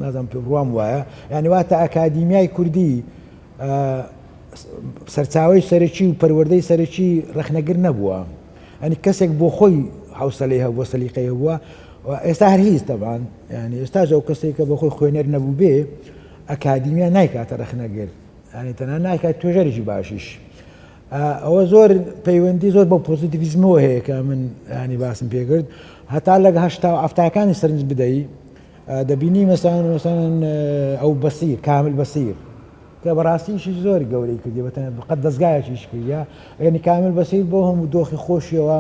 نازانم پێ بڕوام وایە یعنی واتە ئەکادیمیای کوردی سەرچاوی سەرەکی و پەروەردەی سەرەکی ڕخنەگر نەبووە ئەنی کەسێک بۆ خۆی حوسەلەی هەبووە سەلیقەی هەبووە ئێستا هەر هیچ تەبان ینی ئێستا ئەو کەسێک کە بۆ خۆی خوێنەر نەبوو بێ ئەکادیمیا نایکاتە ڕخنەگر ینی تەنها نایکات توێژەرێکی باشیش ئەوە زۆر پەیوەندی زۆر بە پۆزیتیڤیزمەوە هەیە کە من ینی باسم پێکرد هەتا لەگە هەشتا و هەفتاکانی سەرنج بدەی دەبینی مەسان مەسەن ئەو بەسیر کامل بەسیر. کە بەڕاستی ئیشی زۆر گەورەی کردی بە تەنها قەت دەزگایەکی ئیش کردیە یعنی کامل بەسیر بۆ هەموو دۆخی خۆشیەوە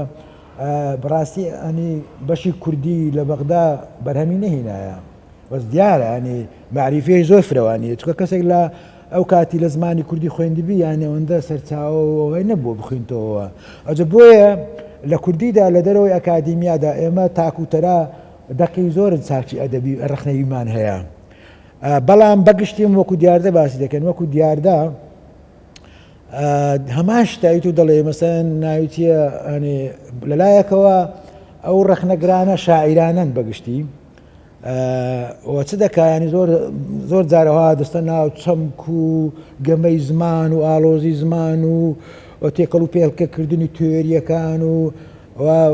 بەڕاستی ئەنی بەشی کوردی لە بەغدا بەرهەمی نەهینایە بەس دیارە ینی مەعریفەی زۆر فرەوانیە چونکە کەسێک لە ئەو کاتی لە زمانی کوردی خوێندبی یان ئەوەندە سەرچاوەوەی نەبووە بخوێنتەوە ئەجە بۆیە لە کوردیدا لە دەرەوەی ئەکادیمیادا ئێمە تاکوتەرا دەقی زۆر چاکی ئەدەبی ڕەخنەویمان هەیە بەڵام بەگشتیم وەکو دیاردە باسی دەکەن وەکو دیاردە هەمان شتایی تو دەڵێ مەسەن ناویتیە لەلایەکەوە ئەو ڕەخنەگرانە شاعیرانن بەگشتی و چ دەکا ینی زۆر زۆر جارەوە دەستە ناو چەمک و گەمەی زمان و ئاڵۆزی زمان و تێکەڵ و پێڵکەکردنی تێریەکان و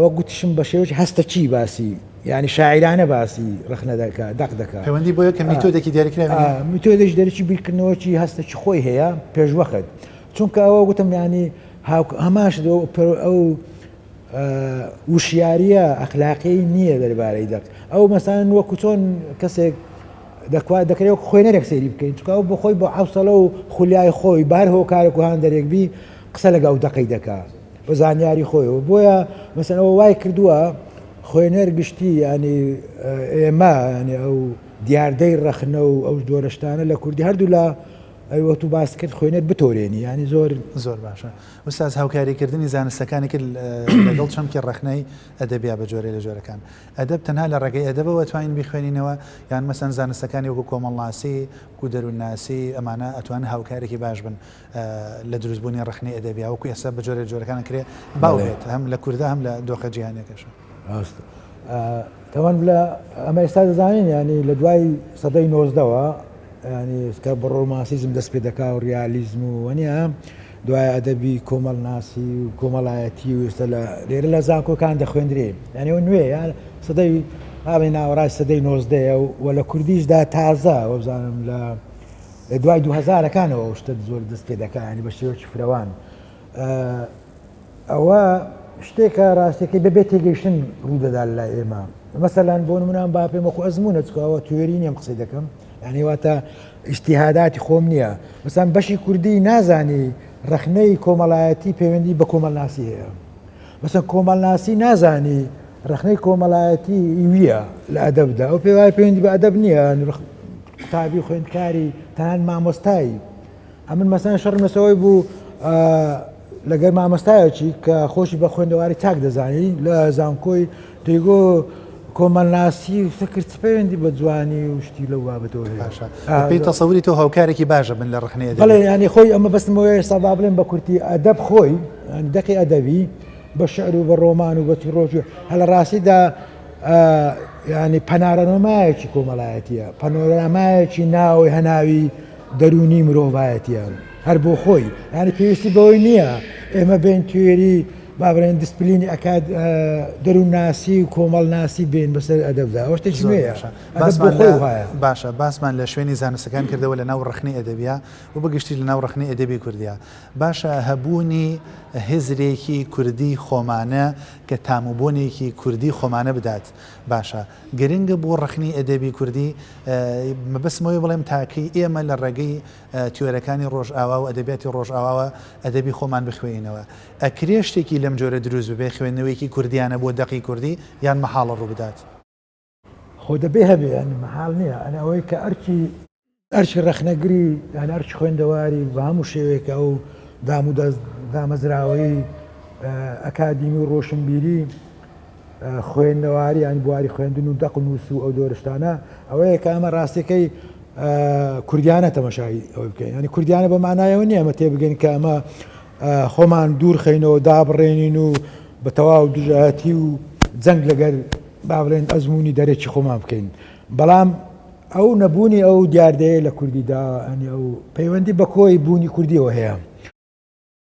وەک گوتیشم بە شێوەیەکی هەستەکی باسی یعنی شاعیرانە باسی ڕەخنە دەکا دەق دەکا پەیوەندی بۆیە کە میتۆدێکی دیاریکراوی نییە؟ میتۆدێکی دەرەکی بیرکردنەوەکی هەستەکی خۆی هەیە پێشوەخت چونکە ئەوە گوتم ینی هەمان شت ئەو وشیارییە ئەخلاقیی نییە دەربارەی دەق. ئەو مەسەلەن وەکو چۆن کەسێک دەکوا دەکرێت وەک خوێنەرێک سەیری بکەین چونکە ئەو بۆ خۆی بۆ حەوسەڵە و خولیای خۆی بە هەر هۆکارێک و هاندەرێک بی قسە لەگە ئەو دەقەی دەکا بە زانیاری خۆیەوە بۆیە مەسەلەن ئەوە وای کردووە خوێنەر گشتی ینی ئێمە ینی ئەو دیاردەی ڕەخنە و ئەو جۆرە شتانە لە کوردی هەردوو لە ئەی وەتو باس کرد خوێنەر بتۆرێنی ینی زۆر زۆر باشە ئوستاز هاوکاری کردنی زانستەکانی کرد لەگەڵ چەمکی ڕەخنەی ئەدەبیا بە جۆرێ لە جۆرەکان. ئەدەب تەنها لە ڕێگەی ئەدەبەوە ئەتوانین بیخوێنینەوە یان مەسەن زانستەکانی وەکو کۆمەڵناسی، وەکو دەروونناسی ئەمانە ئەتوانن هاوکارێکی باش بن لە دروستبوونی ڕەخنەی ئەدەبیا وەکو ئێستا بە جۆرێ لە جۆرەکان ئەکرێ باو بێت هەم لە کوردا هەم لە دۆخە جیهانیەکەشا. ڕاستە. تەوان لە ئەمە ئێستا دەزانین یانی لە دوای سەدەی نۆزدەوە یانی کە بە ڕۆمانسیزم دەست پێ دەکا و ڕیالیزم و وەنیە دوای ئەدەبی کۆمەڵناسی و کۆمەڵایەتی و ئێستا لە لێرە لە زانکۆکان دەخوێندرێ یانی ئەوە نوێ یان سەدەی ئاڵێ ناوەڕاست سەدەی نۆزدەیە و لە کوردیشدا تازە وەبزانم لە لە دوای دوهەزارەکانەوە ئەو شتە زۆر دەست پێ دەکا ینی بە شێوەیەکی فرەوان ئەوە شتێکە ڕاستەکەی بەبێ تێگەیشتن ڕوودەدا لای ئێمە مەسەلەن بۆ نمونان با پێم وەکو ئەزمونە چکەوە توێری نیەم قسەی دەکەم یعنی واتە ئیجتیهاداتی خۆم نییە مەسەلەن بەشی کوردی نازانی ڕەخنەی کۆمەڵایەتی پەیوەندی بە کۆمەڵناسی هەیە مەسەن کۆمەڵناسی نازانی ڕەخنەی کۆمەڵایەتی ویە لە ئەدەبدا ئەو پێ وایە پەیوەندی بە ئەدەب نییە قوتابی خوێندکاری تەنانەت مامۆستایی ئەمن مەسەن شەڕم لەسەوەی بوو لەگەر مامۆستایەکی کە خۆشی بە خوێندەواری چاک دەزانی لە زانکۆی دەیگۆ کۆمەڵناسی و فکر چ پەیوەندی بە جوانی و شتی لەو بابەتەوە هەیە باشە پێی تەسەوری تۆ هاوکارێکی باشە بن لە ڕەخنەی ئەدەبی بەڵێ ینی خۆی ئەمە بەستمەوە ئێستا با بڵێم بە کورتی ئەدەب خۆی دەقی ئەدەبی بە شعر و بە ڕۆمان و بە چیڕۆکی هە لە ڕاستیدا ینی پەنارەنۆمایەکی کۆمەڵایەتیە پەنۆرامایەکی ناوی هەناوی دەروونی مرۆڤایەتیە هەر بۆ خۆی یانی پێویستی بەوەی نییە ئێمە بێن توێری با بڵێن دیسپلینی ئەکاد دەروونناسی و کۆمەڵناسی بێن بەسەر ئەدەبدا ئەوە شتێکی نوێیە ئەدەب بۆ خۆی وایە. باشە باسمان لە شوێنی زانستەکان کردەوە لە ناو ڕەخنەی ئەدەبیا و بە گشتی لە ناو ڕەخنەی ئەدەبی کوردیا باشە هەبوونی هزرێکی کوردی خۆمانە کە تام و بۆنێکی کوردی خۆمانە بدات باشە گرنگە بۆ ڕەخنەی ئەدەبی کوردی مەبەستم ئەوەیە بڵێم تاکەی ئێمە لە ڕێگەی تیۆرەکانی ڕۆژئاوا و ئەدەبیاتی ڕۆژئاواوە ئەدەبی خۆمان بخوێنینەوە. ئەکرێ شتێکی لەم جۆرە دروست ببێ، خوێندنەوەیەکی کوردیانە بۆ دەقی کوردی یان مەحاڵە ڕوو بدات؟ خۆ دەبێ هەبێ، یانی مەحاڵ نییە. یانی ئەوەی کە ئەرکی ئەرکی ڕەخنەگری یان ئەرکی خوێندەواری بە هەموو شێوەیەک ئەو دام و دامەزراوەی ئەکادیمی و ڕۆشنبیری خوێندەواری یان بواری خوێندن و دەق نووس و ئەو جۆرە شتانە ئەوەیە کە ئەمە ڕاستیەکەی کوردیانە تەمەشای ئەوە بکەین ینی کوردیانە بە مانایەوە نییە ئەمە تێبگەین کە ئەمە خۆمان دوور خەینەوە دابڕێنین و بە تەواو دژایەتی و جەنگ لەگەر با بڵێن ئەزمموی دەرەکی خۆمان بکەین بەڵام ئەو نەبوونی ئەو دیاردەیە لە کوردیدا ئەنی ئەو پەیوەندی بە کۆی بوونی کوردیەوە هەیە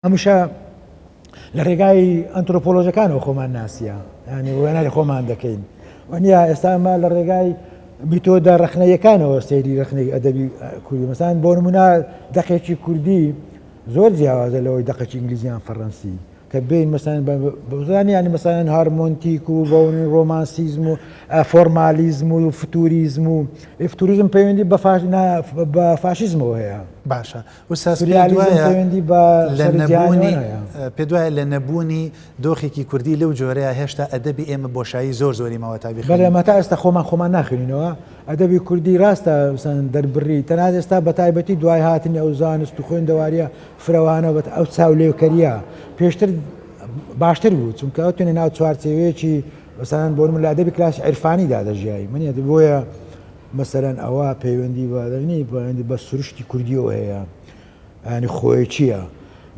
هەمیشە لە ڕێگای ئەنترۆپۆلۆژەکانەوە خۆمان ناسیە ینی وێنای خۆمان دەکەین وەنیا ئێستا ئەمە لە ڕێگای میتۆدە ڕەخنەیەکانەوە سەیری ڕەخنەی ئەدەبی کوردی مەسان بۆ نمونە دەقێکی کوردی زۆر جیاوازە لەوەی دەقێکی ئینگلیزیان فەڕەنسی. کە بێین مەسەلەن بە بزانین یانی مەسەلەن هارمۆنتیک و بەونی ڕۆمانسیزم و فۆرمالیزم و فوتوریزم و فوتوریزم پەیوەندی بە فاش بە فاشیزمەوە هەیە. باشە ئوستاز پێت وایە پەیوەندی بە لە نەبوونی پێت وایە لە نەبوونی دۆخێکی کوردی لەو جۆرەیە هێشتا ئەدەبی ئێمە بۆشایی زۆر زۆری ماوە تا بیخوێنین؟ بەڵێ ئەمە تا ئێستا خۆمان خۆمان ناخوێنینەوە ئەدەبی کوردی ڕاستە مەسەلەن دەربڕی تەنانەت ئێستا بە تایبەتی دوای هاتنی ئەو زانست و خوێندەوارییە فرەوانە بەت ئەو چاولێکەرییە پێشتر باشتر بوو چونکە ئەو تونێ ناو چوارچێوەیەکی مەسەلەن بۆ نمونە لە ئەدەبی کلاسی عیرفانیدا دەژیای من یە بۆیە مەسەلەن ئەوە پەیوەندی بە دەنی پەیوەندی بە سروشتی کوردیەوە هەیە ینی خۆیچییە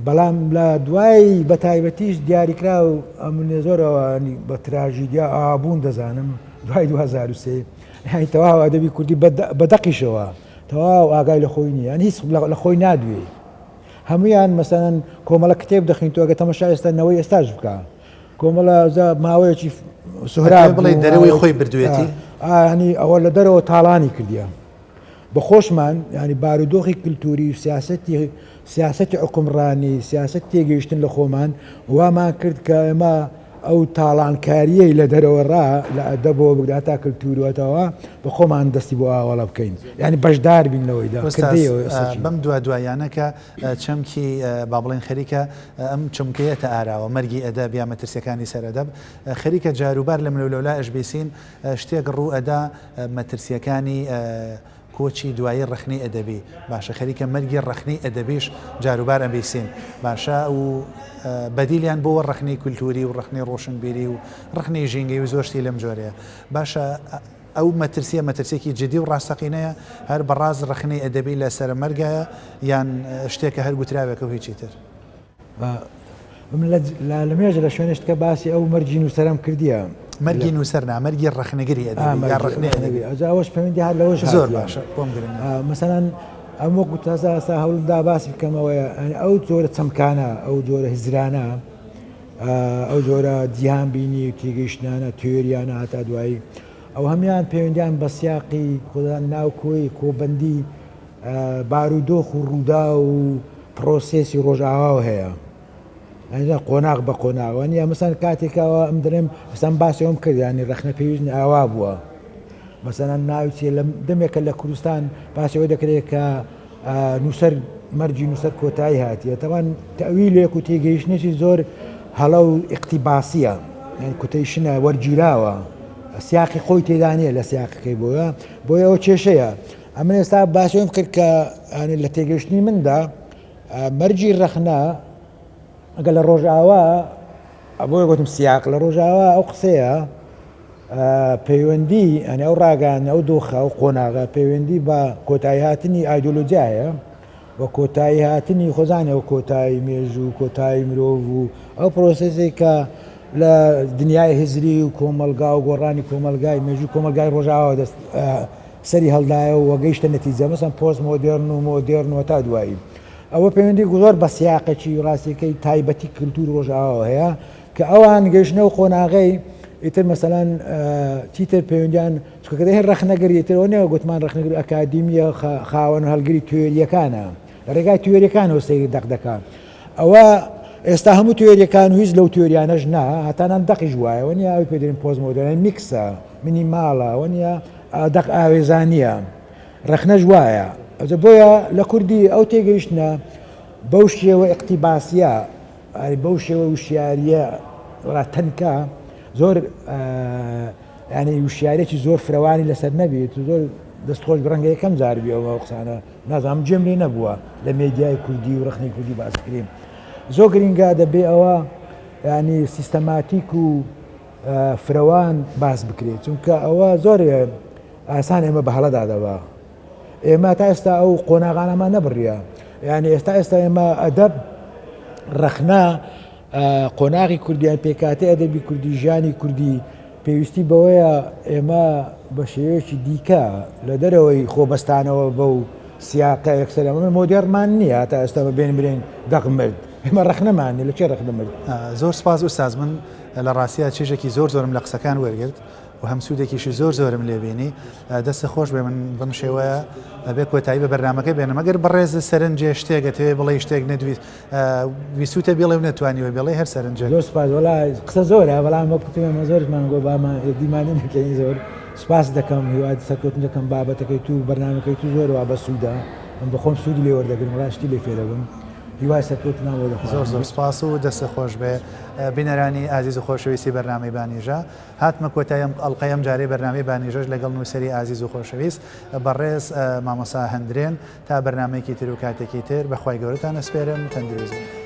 بەڵام لە دوای بە تایبەتیش دیاریکرا و ئەمنێ زۆرەوە بە تراژیدیا ئابوون دەزانم دوای 2023 یانی تەواو ئەدەبی کوردی بە دەقیشەوە تەواو ئاگای لە خۆی نییە یانی هیچ لە خۆی نادوێ هەمویان مەسەلەن کۆمەڵە کتێب دەخین تۆ ئەگە تەمەشا ئێستا نەوەی ئێستاش بکە کۆمەڵە ماوەیەکی سوهرا بڵێ دەرەوەی خۆی بردوێتی ینی ئەوە لە دەرەوە تاڵانی کردیە بە خۆشمان ینی بارودۆخی کللتوری و سیاستی سیاستی حکومڕانی سیاست تێگەیشتن لە خۆمان وامان کرد کە ئێمە ئەو تاڵانکارییەی لە دەرەوە ڕا لە ئەدەبەوە بگرە هەتا کلتوورەوە بە خۆمان دەستی بۆ ئاوەڵە بکەین یانی بەشدار بین لەوەیدا ئوستاز بەم دوا دواییانە کە چەمکی با بڵێین خەریکە ئەم چەمکەیەتە ئاراوە مەرگی ئەدەب یا مەترسیەکانی سەر ئەدەب خەریکە جاروبار لەملەولەولا ئەشبیسین شتێک ڕوو ئەدا مەترسیەکانی کۆچی دوایی ڕەخنەی ئەدەبی، باشە خەریکە مەرگی ڕەخنەی ئەدەبیش جاروبار ئەبیسین، باشە و بەدیلیان بۆوە ڕەخنەی کولتووری و ڕەخنەی ڕۆشنبیری و ڕەخنەی ژینگەی و زۆر شتی لەم جۆرەیە. باشە ئەو مەترسییە مەترسییەکی جدی و ڕاستەقینەیە؟ هەر بەڕاست ڕەخنەی ئەدەبی لە سەرەمەرگایە یان شتێکە هەر گوتراوێکە و هیچی تر؟ من لە مێژە لە شوێنێ شتکە باسی ئەو مەرگی نووسەرەم کردیە. مەرگی نووسەر نا، مەرگی ڕەخنەگری ئەدەبی یا ڕەخنەی ئەدەبی. ئەوجا ئەوەش پەیوەندی هەر لەوەش زۆر باشە بۆم گرنگە. مەسەلەن ئەم وەکو تازە ئێستا هەوڵم دا باسی بکەمەوەیە ئەو جۆرە چەمکانە، ئەو جۆرە هزرانە، ئەو جۆرە جیهانبینی و تێگەیشتنانە، تیۆریانە هەتا دوایی، ئەو هەموویان پەیوەندیان بە سیاقی خۆدان ناوکۆی کۆبەندی بارودۆخ و ڕووداو و پرۆسێسی ڕۆژئاواوە هەیە ئەنجا قۆناغ بە قۆناغ وانە مەسەن کاتێکەوە ئەم دەڵێم مەسەن باسی ئەوم کرد ینی ڕەخنە پێویست نییە ئاوا بووە مەسەلەن ناوی چیە لە دەمێکە لە کوردستان باسی ئەوە دەکرێت کە نووسەر مەرجی نووسەر کۆتایی هاتیە تەوان تەویلێک و تێگەیشتنێکی زۆر هەڵە و ئیقتیباسیە یان کوتەیشنە وەرگیراوە سیاقی خۆی تێدا نییە لە سیاقەکەی بۆیە بۆیە ئەو کێشەیە ئەمن ئێستا باسی ئەوەم کرد کە یانی لە تێگەیشتنی مندا مەرجی ڕەخنە ئەگەر لە ڕۆژئاوا بۆیە گوتم سیاق لە ڕۆژئاوا ئەو قسەیە پەیوەندی ئەنی ئەو ڕاگەیان ئەو دۆخە ئەو قۆناغە پەیوەندی بە کۆتایی هاتنی ئایدۆلۆژیا هەیە و کۆتایی هاتنی خۆزانە و کۆتایی مێژوو کۆتایی مرۆڤ و ئەو پرۆسێسێک کە لە دنیای هزری و کۆمەلگا و گۆڕانی کۆمەلگای مێژوو کۆمەلگای ڕۆژاوا دەست سەری هەڵدایەوە و گەیشتە نەتیجە مەسەن پۆست مۆدێرن و مۆدێرن و تا دوایی ئەوە پەیوەندی زۆر بە سیاقێکی ڕاستیەکەی تایبەتی کلتور ڕۆژئاواوە هەیە کە ئەوان گەیشتنە و قۆناغەی ئیتر مەسەلەن چیتر پەیوەندیان چونکە دەهێن ڕەخنەگر ئیتر ئەوە نییە گوتمان ڕەخنەگر ئەکادیمیە خاوەن و هەڵگری تیۆرییەکانە لە ڕێگای تیۆریەکانەوە سەیری دەق دەکا ئەوە ئێستا هەموو تیۆریەکان و هیچ لەو تیۆریانەش نا هەتانان دەقیش وایە وە نییە ئەوی پێ دەرین پۆست مۆدێرن میکسە مینیماڵە وە نییە دەق ئاوێزانییە، ڕەخنەش وایە. ئەوجا بۆیە لە کوردی ئەو تێگەیشتنە بەو شێوە ئیقتیباسییە، بەو شێوە وشیارییە تەنکە زۆر یانی وشیارییەکی زۆر فرەوانی لەسەر نەبیت زۆر دەست خۆش ڕەنگە یەکەم جار بی ئەو قسانە نازانم گوێم لێ نەبووە لە مێدیای کوردی و ڕەخنەی کوردی باس بکرێ. زۆر گرینگە دەبێ ئەوە ینی سیستەماتیک و فرەوان باس بکرێت چونکە ئەوە زۆر ئاسان ئێمە بە هەڵەدا دەبا ئێمە تا ئێستا ئەو قۆناغانەمان نەبڕیە یعنی ئێستا ئێستا ئێمە ئەدەب ڕەخنە قۆناغی کوردیان پێکاتی ئەدەبی کوردی ژیانی کوردی پێویستی بەوەیە ئێمە بە شێوەیەکی دیکە لە دەرەوەی خۆبەستانەوە بەو سیاقە یەکسەر ئەمە مۆدێرمان نییە تا ئێستا بە بێن برێن دەق مرد ئێمە ڕەخنەمان لە چێ ڕەخنە مرد زۆر سپاس ئوستاز من لە ڕاستیا چێژێکی زۆر زۆرم لە قسەکان وەرگرت. و هەم سوودێکیشی زۆر زۆرم لێ بینی. دەستت خۆش بێ من بەم شێوەیە ئەبێ کۆتایی بە بەرنامەکە بێنم ئەگەر بەڕێزت سەرنجێ شتێک ئەتەوێ بڵێی شتێک نەدویست ویستوتە بڵێ و نەتوانیوە بڵێ هەر سەرنجێک. زۆر سوپاس وەڵا قسە زۆرە بەڵام وەک وتم ئێمە زۆرمان گۆ بامان یەکدیمانی نەکەین زۆر سوپاست دەکەم هیوای سەرکەوتن دەکەم بابەتەکەی تو بەرنامەکەی تو زۆر وا بەسوودە من بەخۆم سوودی لێ وەردەگرم وەڵا شتی لێ فێرەبم هیوای سەرکەوتنان بۆ دەخوازم. زۆر زۆر سوپاس و دەستت خۆش بێ بینەرانی ئازیز و خۆشەویستی بەرنامەی بانیژە. هاتمە کۆتای ئەم ئەڵقەی ئەم جارەی بەرنامەی بانیژەش لەگەڵ نووسەری ئازیز و خۆشەویست بەڕێز مامۆستا هەندرێن تا بەرنامەیەکی تر و کاتێکی تر بە خوای گەورەتان ئەسپێرم تەندروست بن.